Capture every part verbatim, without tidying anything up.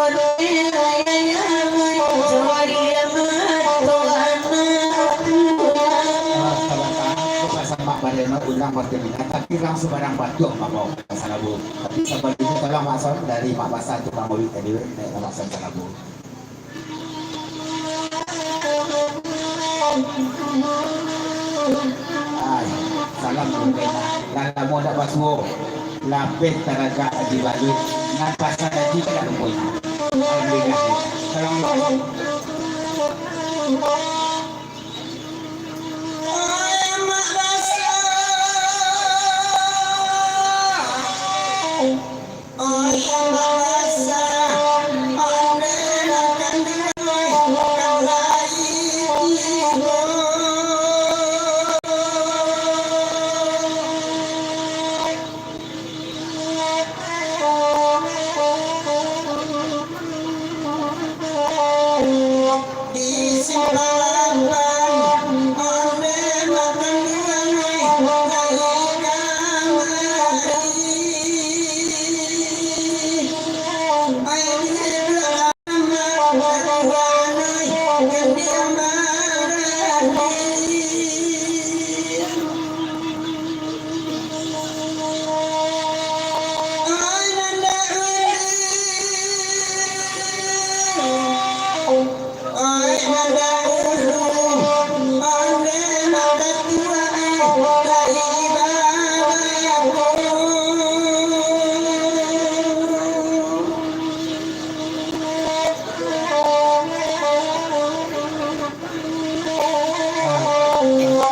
Ah, sabananyo, pasan Mak Badeno ulang waktu ni, tapi urang sumbarang batuang mambao salalu. Tapi sabalun itu, tolong Mak Son dari Mak Basa tu, Mak Mawi tadi, naik Mak Son salalu. Ai, salam dulu, Kak. Lah lamo dak basuo. Lapeh taragak Haji Balut. Nan pasan Haji ka dak lupo inyo. Alhamdulillah. Salam dulu.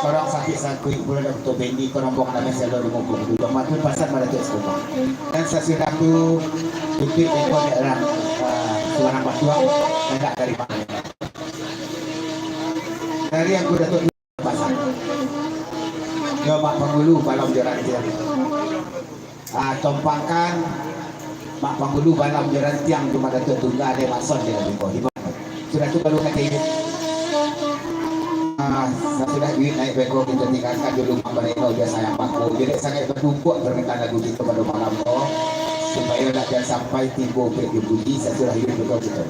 Orang sakik sangkuik pulo Datuk Bendi, korombongan ameh salo di muko dulu. Matu pasan Mak Datuak Sekumbang. Dan sasudah tu, tutuik beko dek urang, ah, sumbarang batuang, indak dari mano. Dari Angku Datuak pasan. Yo, Mak Pangulu, Balam jo Rantiang. Ah, tompangkan Mak Pangulu, Balam jo Rantiang tu Mak Datuak Tunggal, dek Mak Son, dek Mak Biko. Sudah tu baru ka tengok. Ah, sasudah Yuit naik beko, kito tinggakan dulu Mak Bareno jo Sayang Bako. Jadi sangaik badumbuak permintaan lagu kito pado malam ko. Supayo nak jan sampai tibo pek dipuji, sasudah Yuit beko kito.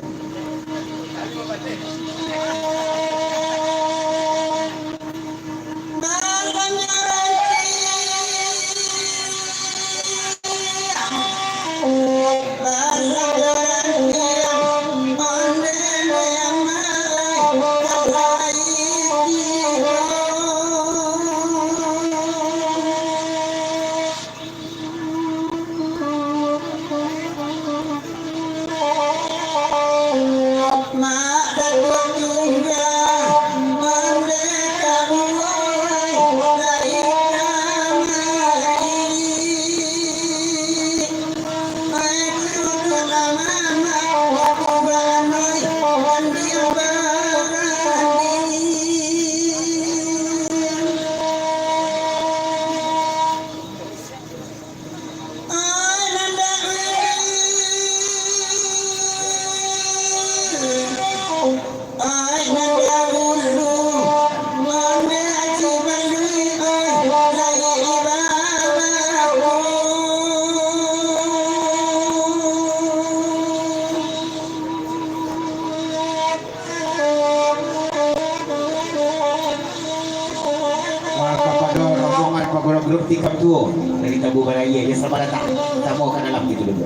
Ah, kapado rombongan pagurau grup Tikam Tuo dari Tabu Balai, yo, selamat datang. Samo ka dalam gitu dulu.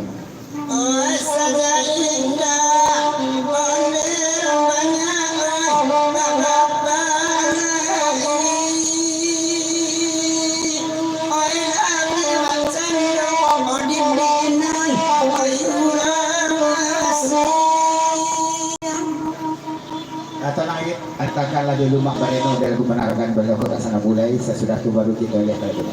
Atau naik, katakanlah dulu Mak Bareno dari Gubernur Agan Baliau Kota Sana mulai, sasudah tu baru kito lihat lagi.